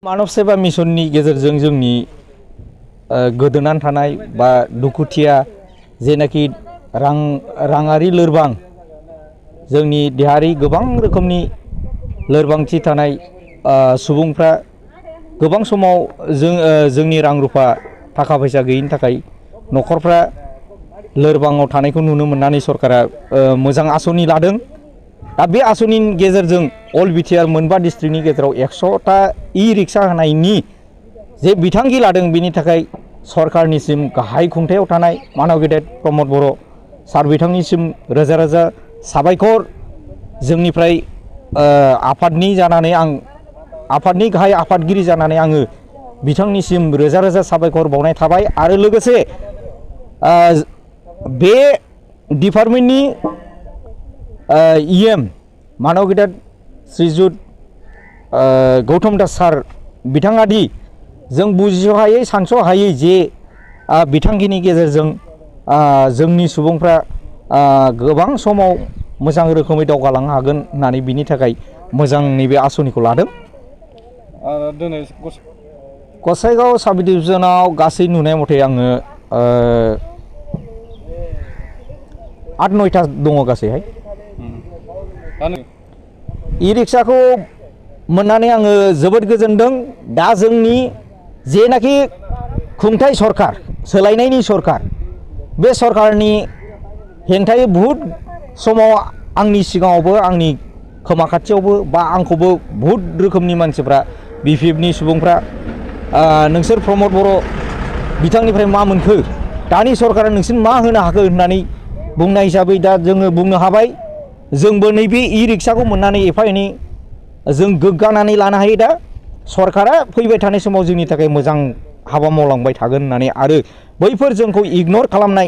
मानव सेवा मिशननि गेजेरजों जोंनि गोदोनानै थानाय बा दुखुथिया जेनाखि राङारि लोरबां जोंनि देहायारि गोबां रोखोमनि लोरबांथि थानाय सुबुंफ्रा गोबां समाव जोंनि रां रुफा थाखा फैसा गैयिनि थाखाय न'खरफ्रा लोरबाङाव थानायखौ नुनो मोननानै सरकारा मोजां आसनि लादों। दा बे आसनिनि गेजेरजों अल बिटिआर मोनबा डिस्ट्रिक्टनि गेजेराव 100टा ई-रिक्शा होनायनि जे बिथांखि लादों बेनि थाखाय सरकारनिसिम गाहाय खुंथायाव थानाय मानव गेदेर प्रमद बर' सार बिथांनिसिम रोजा रोजा साबायखर जोंनिफ्राय आफादनि जानानै आफादनि गाहाय आफादगिरि जानानै आङो बिथांनिसिम रोजा रोजा साबायखर बावनाय थाबाय। आरो लोगोसे बे डिपार्टमेन्टनि EM मानव गेदेर श्रीजुत गौतम दास सार बिथाङा दि जों बुजिस'हायै सानस'हायै जे बिथांखिनि गेजेरजों जोंनि सुबुंफ्रा गोबां समाव मोजां रोखोमै दावगालांनो हागोन होननानै बिनि थाखाय मोजां नैबे आसनिखौ लादों। दिनै गसाइगाव साब डिभिजनाव गासै नुनाय मथे आङो 8-9टा दङ गासैहाय। ई-रिक्शाखौ मोननानै आङो जोबोद गोजोनदों। दा जोंनि जेनाखि खुंथाय सरकार सोलायनायनि सरकार बे सरकारनि हेंथायै बहुद समाव आंनि सिगाङावबो आंनि खोमा खाथियावबो बा आंखौबो बहुद रोखोमनि मानसिफ्रा BPFनि सुबुंफ्रा नोंसोर प्रमद बर' बिथांनिफ्राय मा मोनखो दानि सरकारा नोंसोर मा होनो हाखो होननानै बुंनाय हिसाबै दा जोङो बुंनो हाबाय। जोंबो नैबे ई-रिक्शाखौ मोननानै एफा एनै जों गोग्गानानै लानो हायो। दा सरकारा फैबाय थानाय समाव जोंनि थाखाय मोजां हाबा मावलांबाय थागोन होननानै आरो बैफोर जोंखौ इगनर खालामनाय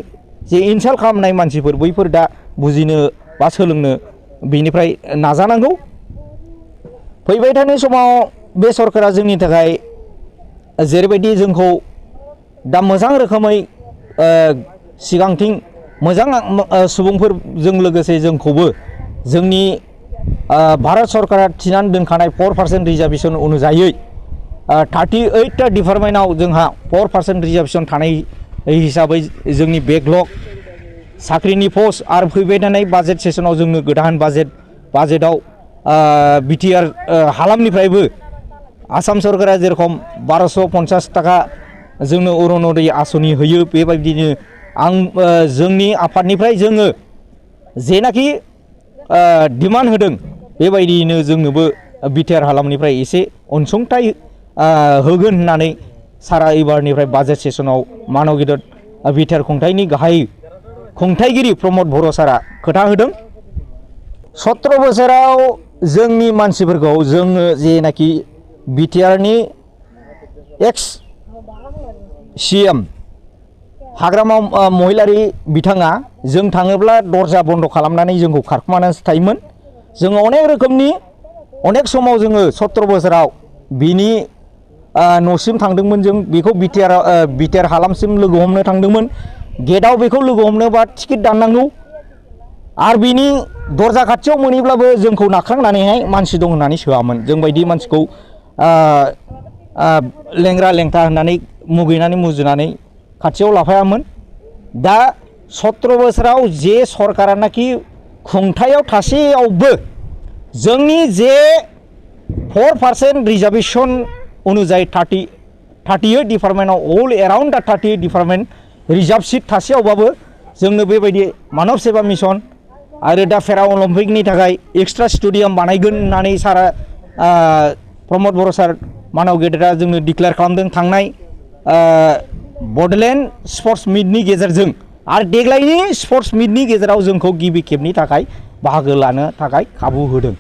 जे इनसाल्ट खालामनाय मानसिफोर बैफोर दा बुजिनो बा सोलोंनो बेनिफ्राय नाजानांगौ। फैबाय थानाय समाव बे सरकारा जोंनि थाखाय जेरैबायदि जोंखौ दा मोजां रोखोमै सिगांथिं मोजां सुबुंफोरजों लोगोसे जोंखौबो जोंनि भारत सरकारा थिनानै दोनखानाय 4% रिजार्भेसन अनुजायै 38टा डिपार्टमेन्टआव जोंहा 4% रिजार्भेसन थानाय हिसाबै जोंनि बेकलग साख्रिनि पस्ट आरो फैबाय थानाय बाजेट सेसनाव जोंनो गोदान बाजेटआव बिटिआर हालामनिफ्रायबो आसाम सरकारा जेरखम 1250 थाखा जोंनो अरुण'दय आसनि होयो बेबायदिनो जोंनि आफादनिफ्राय जोङो जेनाखि डिमान्ड होदों बेबायदियैनो जोंनोबो बिटिआर हालामनिफ्राय एसे अनसुंथाइ होगोन होननानै सारा एबारनिफ्राय बाजेट सेसनाव मानव गेदेर बिटिआर खुंथायनि गाहाय खुंथायगिरि प्रमद बर' सारा खोथा होदों। 17 बोसोराव जोंनि मानसिफोरखौ जोङो जेनाखि बिटिआरनि एक्स CM हाग्रामा महिलारि बिथाङा जों थाङोब्ला दरजा बन्द खालामनानै जोंखौ खारखुमानानैसो थायोमोन। जोङो अनेक रोखोमनि अनेक समाव जोङो 17 बोसोराव बिनि न'सिम थांदोंमोन। जों बेखौ बिटिआर हालामसिम लोगो हमनो थांदोंमोन। गेटआव बेखौ लोगो हमनोबा टिकेट दाननांगौ आरो बिनि दरजा खाथियाव मोनैब्लाबो जोंखौ नाख्रांनानैहाय मानसि दं होननानै सोआमोन। जोंबायदि मानसिखौ लेंग्रा लेंथा होननानै मुगैनानै मुजुनानै खाथियाव लाफायामोन। दा 17 बोसोराव जे सरकारानाखि खुंथायाव थासेयावबो जोंनि जे 4% रिजार्भेसन अनुजायै 38 डिपार्टमेन्टआव अल एराउन्ड दा 38 डिपार्टमेन्ट रिजार्भ सिट थासेयावबाबो जोंनो बेबायदि मानव सेवा मिशन आरो दा पेरा अलिम्पिकनि थाखाय एक्सट्रा स्टेडियाम बानायगोन होननानै सारा प्रमद बर' सार मानव गेदेरा जोंनो डिक्लेयार खालामदों थांनाय बड'लेण्ड स्पर्ट्स मिटनि गेजेरजों। आरो देग्लायनि स्पर्ट्स मिटनि गेजेराव जोंखौ गिबि खेबनि थाखाय बाहागो लानो थाखाय खाबु होदों।